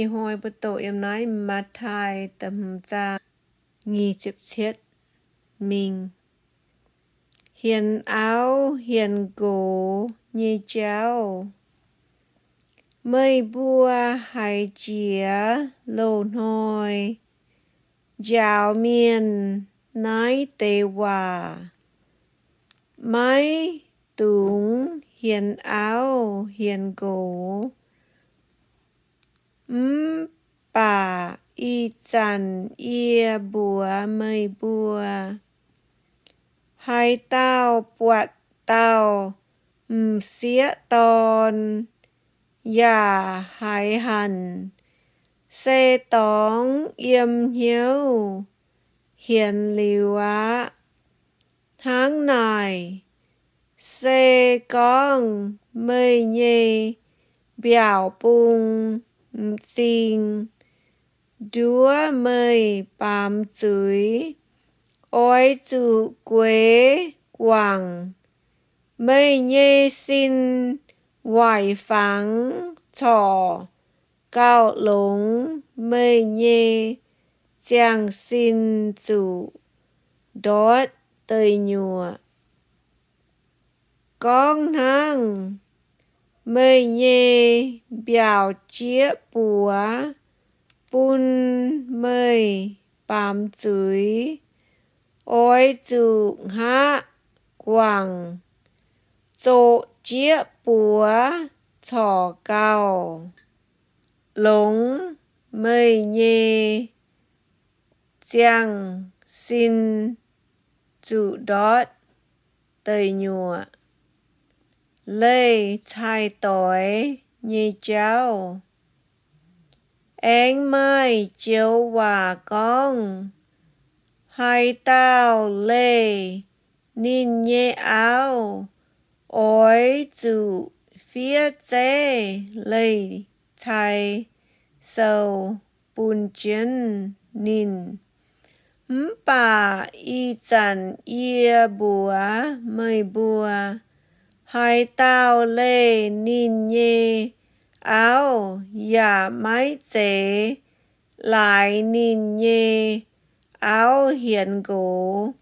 Ih hnoi mbuo doqc yiem naaiv Matv^taai da'hmz zaang nyic ziepc cietv mingh. Hienx auv hienx nqox nyei jauv. Meih mbuo haiz jiex loz-hnoi njaaux mienh naaiv deix waac, maiv dungx hienx auv hienx nqox. Mv baac ih zanc yie mbuox meih mbuo, haaix dauh buatc dauh m'sieqv dorn yaac haiz hanc, se dorngx yiem hnyouv hienx liuz aqv. Hnangv naaic, se gorngv meih nyei mbiaauc bung m'zing nduov meih baamz zuiz, oix zuqc gueix guangc. Meih nyei sin waaic fangx corc gauh longx, meih nyei ziangh sin zuqc ndortv deic nyuoqc. Gorngv hnangv, meih nyei mbiaauc jieqv buoz bun meih baamz zuiz, oix zuqc hngaqv guangc. Zoqc jieqv buoz corc gauh longx, meih nyei ziangh sin zuqc ndortv deic nyuoqc. Leih cai-doix nyei jauv. Aengx maaih joux waac gorngv, haaix dauh leih ninh nyei auv, oix zuqc fiev zeiv leih cai sou bun jienv ninh. Mv baac ih zanc yie mbuox meih mbuo, haaix dauh leih ninh nyei auv yaac maiv zeiz laaix ninh nyei auv hienx nqox,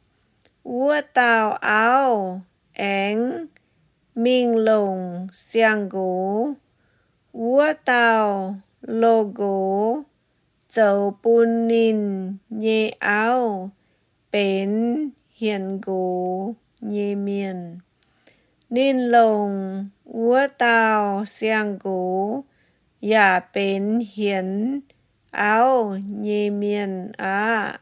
wuov dauh auv aengx mingh longc siang-nqox. Wuov dauh loz-nqox zoux bun ninh nyei auv benx hienx nqox nyei mienh. Ninh longc wuov dauh siang-nqox yaac benx hienx auv nyei mienh aqv.